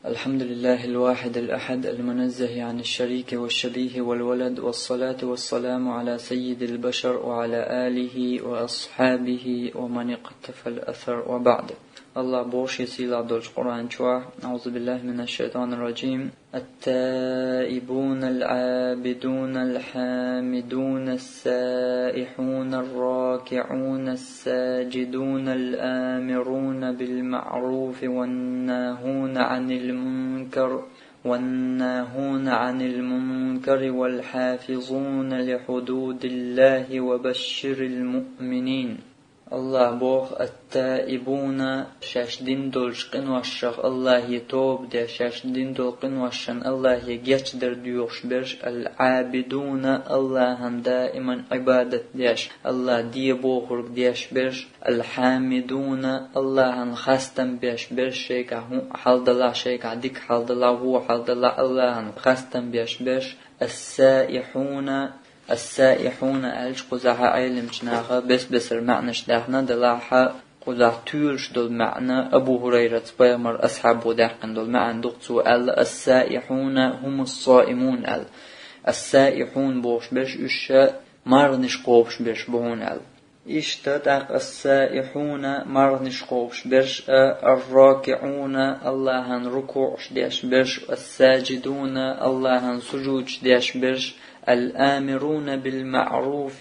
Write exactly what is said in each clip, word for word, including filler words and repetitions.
الحمد لله الواحد الأحد المنزه عن الشريك والشبيه والولد، والصلاة والسلام على سيد البشر وعلى آله وأصحابه ومن اقتفى الأثر، وبعد. Аллах боху шен сийлахь долчу Къуръан чохь: أعوذ بالله من الشيطان الرجيم. التائبون العابدون الحامدون السائحون الراكعون الساجدون الآمرون بالمعروف والناهون عن المنكر والناهون عن المنكر والحافظون لحدود الله وبشر المؤمنين. Аллах боху: التائبون, шаьш дина долчу къиношех Аллахе тоба деш, шаьш дина долу къиношна Аллахе гечдар доьхуш берш, العابدون, Аллахьан даиман Ӏибадат деш, Аллах де бохург деш берш, الحامدون, Аллахьан хастам беш берш, шайгахь хӀун хьал далахь, шайгахь дика хьал далахь, вон хьал далахь, Аллахьан хастам беш берш, السائحون, السائحون аьлча, кхузахь Ӏеламчу наха бес-бесара маьӀнаш даьхна, делахь а кхузахь туьйлуш долу маьӀна, Абу ХӀурайрас, пайхамаран асхьабо даьккхина долу маьӀна ду-кх, цо аьлла: السائحون هم الصائمون аьлла. السائحون бохуш берш уьш ша марханаш кхобуш берш бу хьуна аьлла. Иштта тӀаккха السائحون, марханаш кхобуш берш а, الراكعون, Аллахьан рукуъаш деш берш, الساجدون, Аллахьан сужудаш деш берш, الآمرون بالمعروف,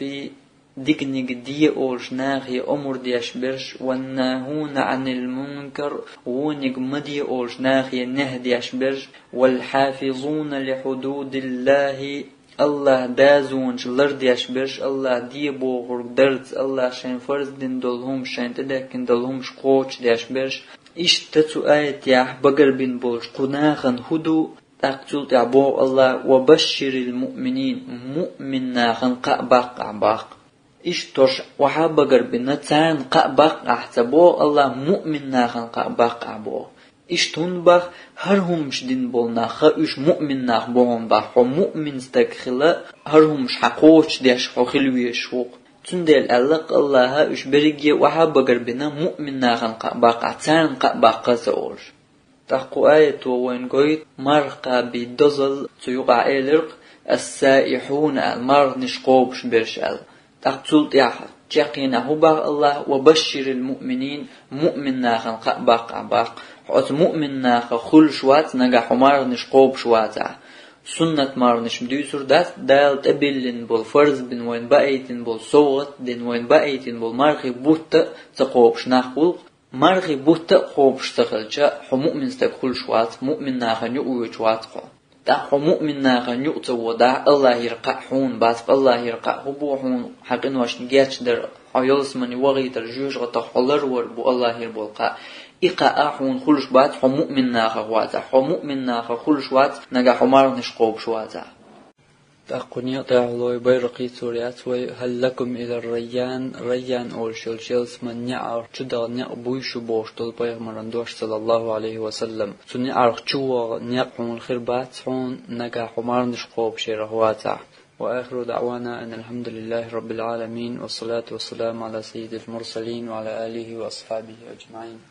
диканиг де олуш нахе омра деш берш, والناهون عن المنكر, вониг ма де олуш нахе нахьи деш берш, والحافظون لحدود الله, Аллах дазонаш лардеш берш, Аллах де бохург дарца, Аллах шайн фарз дина долу хӀумаш, шайн тӀедехкина долу хӀумаш кхочушдеш берш. Иштта цу аятехь багар бина болчу кху нахана хӀун ду, тӀаккха цул тӀаьхьа боху Аллах: وبشر المؤمنين, муъмин нахана кхаъ баккха ахь боху. Иштта уьш охьа багар бина, царна кхаъ баккха ахь ца боху Аллах, муъмин нахана кхаъ баккха ахь боху. Иштта хӀунда боху, хӀара хӀумаш дина болу нах, ха, уьш муъмин нах бу хьуна боху, хьо муъмин стаг хила, хӀара хӀумаш хьан кхочушдеш хьо хила везаш ву-кх. Цундела аьлла-кх Аллаха, уьш берриге охьа багар бина, муъмин нахана кхаъ баккха ахь, царна кхаъ баккха ца олуш. ТӀаккха кху аято вайна гойту марха кхаба дозалла, цу юкъахь элира-кх: السائحون аьлла, марханаш кхобуш берш аьлла. ТӀаккха цул тӀаьхьа чекхйина хӀун боху Аллаха: وبشر المؤمنين, муъмин нахана кхаъ баккха ахь боху. Хьо оцу муъмин нахах хуьлуш вац, нагахь хьо марханаш кхобуш вацахь. Суннат марханаш дуьйцур дац, Дала тӀебиллина болу, фарз бина вайна баийтина болу, совгӀат дина вайна баийтина болу мархи бутт а ца кхобуш нах хуьлу-кх. Мархи бутт а кхобуш ца хилча, хьо муъмин стаг хуьлуш вац, муъмин нахана юкъа воьдуш вац хьо. ТӀаккха хьо муъмин нахана юкъа ца водахь, Аллахера кхаъ хьуна бац-кх, Аллахера кхаъ хӀун бу хьуна, хьан къиношна гечдар, хьо ялсамане вахийтар, жоьжахатех хьо ларвар бу Аллахера болу кхаъ. И кхаъ а хьуна хуьлуш бац, хьо муъмин нахах вацахь, хьо муъмин нахах хуьлуш вац, нагахь хьо марханаш кхобуш вацахь. ТӀаккха кху некъа тӀехь лой Байракъи цо яц вай: هل لكم إلى الريان, Райян олуш йолчу ялсаманин неӀарх чу даха некъ буй шун бохуш долу пайхамаран дош, саллаллаху Ӏалайхи ва саллам. Цу неӀарх чу ваха некъ хьуна хир бац хьуна, нагахь хьо марханаш кхобуш ерах вацахь. وآخر دعوانا أن الحمد لله رب العالمين، والصلاة والسلام على سيد المرسلين وعلى آله وأصحابه أجمعين.